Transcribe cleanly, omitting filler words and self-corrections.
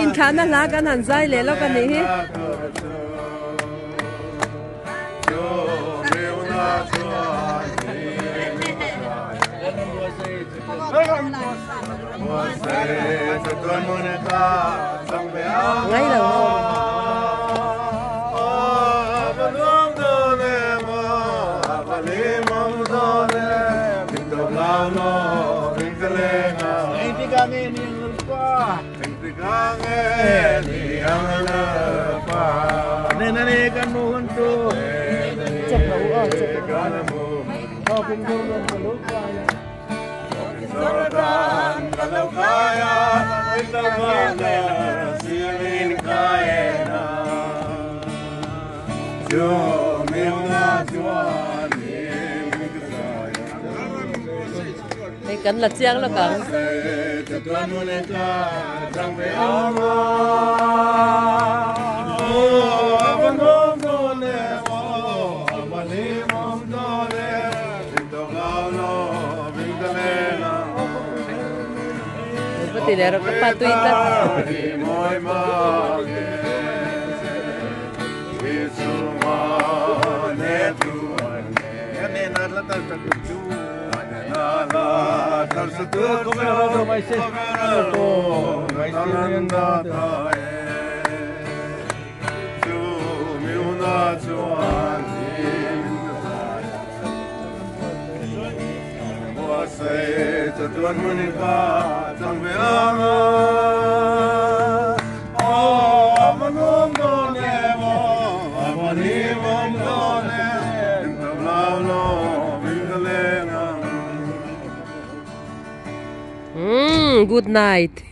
Inthlahna hla kan han zai leh lawk a nih hi. Ngai lo ho. Hei kan la chiang lawk ang. Va ti leh rawh ka pa tui tlat. Umm good night.